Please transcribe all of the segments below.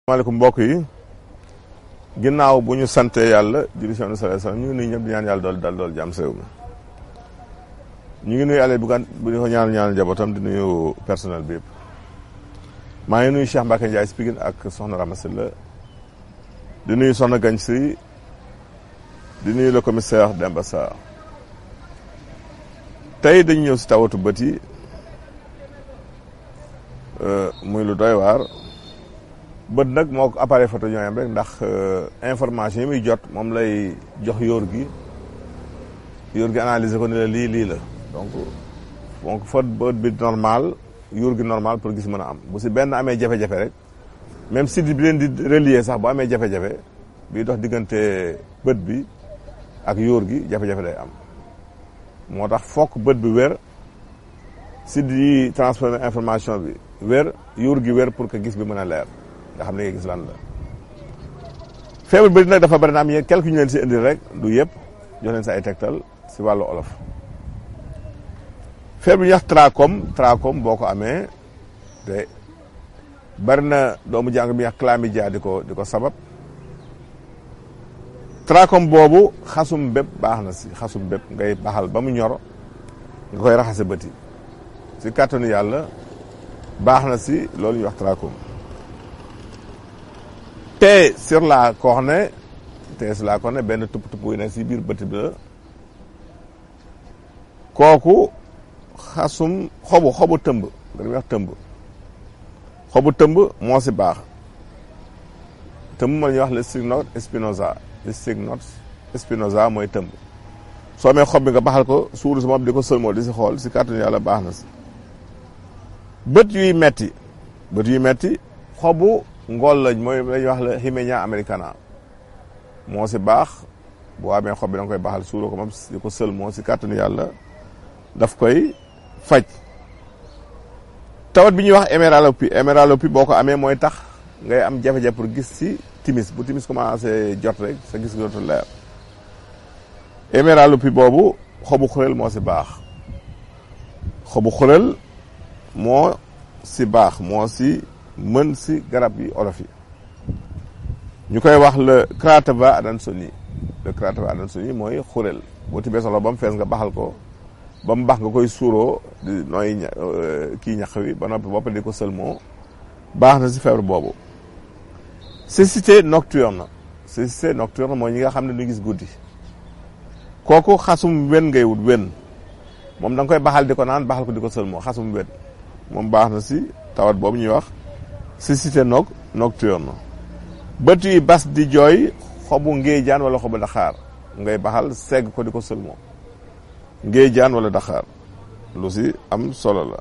maaleykum mbokk yi ginnaaw bu ñu sante yàlla julli ci Yonent bi sallallahu alayhi wasallam ñu ngi nuyu ñëpp di ñaan yàlla dool jàmm sa réew mi ñu ngi nuyu ale bu ñu ko ñaanal njabootam di nuyu personnel bi yëpp maa ngi nuyu Cheikh Mbacke Ndiaye si Pikine ak soxna Ramasila di nuyu soxna Gagne Sy di nuyu le commissaire Demba Sarr tey dañu ñëw si tawatu bët yi muy lu doy waar bët nag moo ko appareil photo ñooyam rek ndax information yi muy jot moom lay jox yóor gi analyser ko ni la lii la donc fa bët bi normal yóor gi normal pour gis mën a am bu si benn amee jafe-jafe rek même si bi leen di relier sax bu amee jafe-jafe bi dox diggante bët bi ak yóor gi jafe-jafe day am moo tax fokk bët bi wér si di transférer information bi wér yóor gi wér pour que gis bi mën a leer nga xam ne nga gis lan la feebar bëri nag dafa bëri na am yéen quelque ñu leen si indil rek du yëpp jox leen si ay tegtal si wàllu olof feebar bi ñuy wax trachome boo ko amee te bëri na doomu jàng bi ñuy wax chlamydia di ko sabab trachome boobu xasum bépp baax na si xasum bépp ngay baxal ba mu ñor nga koy raxase bët yi si kàttanu yàlla baax na si loolu ñuy wax trachome te sur la cornée benn tupp buy ne si biir bët bi la kooku xasum xobu tëmb dañuy wax tëmb xobu tëmb moo si baax tëmb ma ñuy wax le strychnote spinosa mooy tëmb soo amee xob bi nga baxal ko suuru si moom di ko sëlmoo di si xool si kàttanu yàlla baax na si bët yuy metti xobu ngool lañ mooy la ñuy wax la Hymenia americana moo si baax boo amee xob bi da nga koy baxal suuru ko moom di ko sëlmoo si kàttanu yàlla daf koy faj tawat bi ñuy wax héméralopie boo ko amee mooy tax ngay am jafe-jafe pour gis si timis bu timis commencé jot rek sa gis dootul leer héméralopie boobu xobu xurel moo si baax xobu xurel moo si baax moo si mën si garab yi olof yi ñu koy wax le Cratava adansonii mooy xurel boo tibbee soxla ba mu fees nga baxal ko ba mu baax nga koy suuroo di nooy kii ñax wi ba noppi bopp di ko sëlmoo baax na si feebar boobu cécité nocturne mooy ñi nga xam ne du gis guddi kooku xasum wen ngay wut wen moom da nga koy baxal di ko naan baxal ko di ko sëlmoo xasum wen moom baax na si tawat boobu ñuy wax cécité nocturne bët yi bas di jooy xobu ngéejaan wala xobu daxaar ngay baxal segg ko di ko sëlmoo ngéejaan wala daxaar lu si am solo la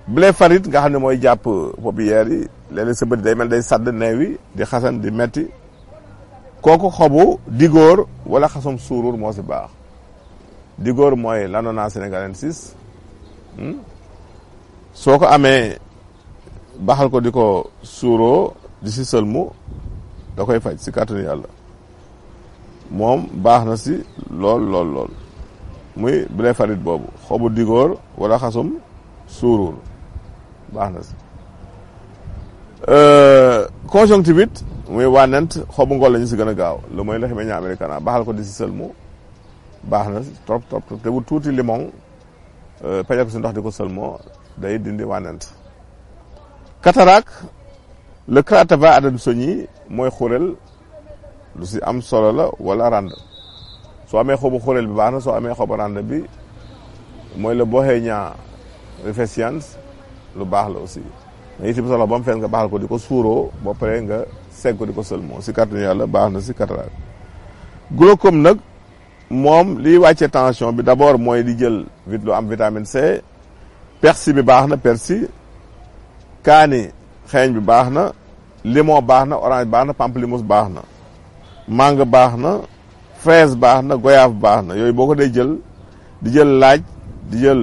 bléphérite nga xam ne mooy jàpp paupières yi léeg-léeg sa bët day mel day sadd neew yi di xasan di metti kooku xobu digóor wala xasum suurur moo si baax digóor mooy l'Annona sénégalensis soo ko amee baxal ko di ko suuroo di si sëlmu da koy faj si kàttanu yàlla moom baax na si lool muy bléphérite boobu xobu digóor wala xasum suurur baax na si conjonctivite muy wànnent xobu ngol la ñu si gën a gaaw lu mooy la Hymenia americana baxal ko di si sëlmu baax na si trop te bu tuuti limon pajal ko si ndox di ko sëlmoo day dindi wànnent cataracte le Cratava adansonii mooy xurel lu si am solo la wala rand soo amee xobu xurel bi baax na soo amee xobu rand bi mooy le Bohemia rufescens lu baax la aussi nga itam soxla ba mu fees nga baxal ko di ko suuroo ba pare nga segg ko di ko sëlmoo si kàttanu yàlla baax na si cataracte glaucome nag moom liy wàcce tension bi d'abord mooy di jël lu am vitamine C persil bi baax na persil kaani xeeñ bi baax na limon baax na orange baax na pamplemousse baax na mangue baax na fraise baax na goyave baax na yooyu boo ko day jël di jël laaj di jël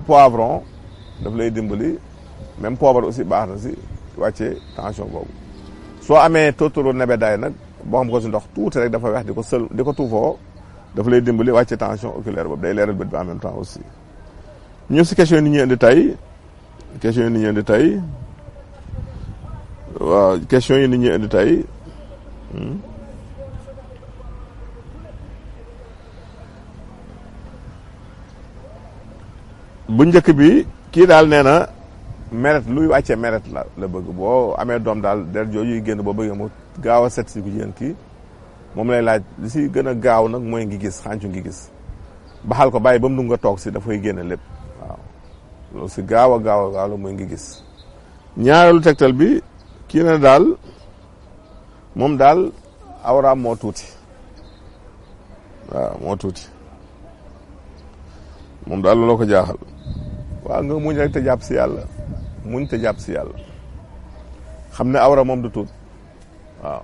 poivron daf lay dimbali même poobar aussi baax na si wàccee tension boobu soo amee tóotóoru nebedaay nag boo xam ko si ndox tuuti rek dafa weex di ko tuufoo daf lay dimbali wàccee tension oculaire boobu day leeral bët bi en même temps aussi ñu si question yi ni ñu indi tey waaw question yi nit ñi indi tey bu njëkk bi kii daal nee na meret luy wàccee meret la bëgg boo amee doom daal der joojuy génn boo bëggee mu gaaw a set si ku jigéen kii moom lay laaj li si gën a gaaw nag mooy ngi gis xàncu ngi gis baxal ko bàyyi ba mu dugg nga toog si dafay génne lépp waaw loolu si gaaw a gaaw la mooy ngi gis ñaareelu tegtal bi kii ne daal moom daal awraam moo tuuti waaw moo tuuti moom daal looloo ko jaaxal waaw nga muñ rek te jàpp si yàlla muñ te jàpp si yàlla xam ne awra moom du tuut waaw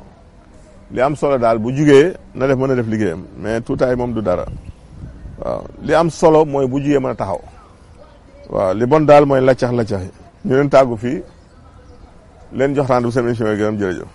li am solo daal bu jugee na def mën a def liggéeyam mais tuutaay moom du dara waaw li am solo mooy bu jugee mën a taxaw waaw li bon daal mooy laccax-laccax yi ñu leen tàggu fii leen jox rendez-vous seen émission yi gërëm jërëjëf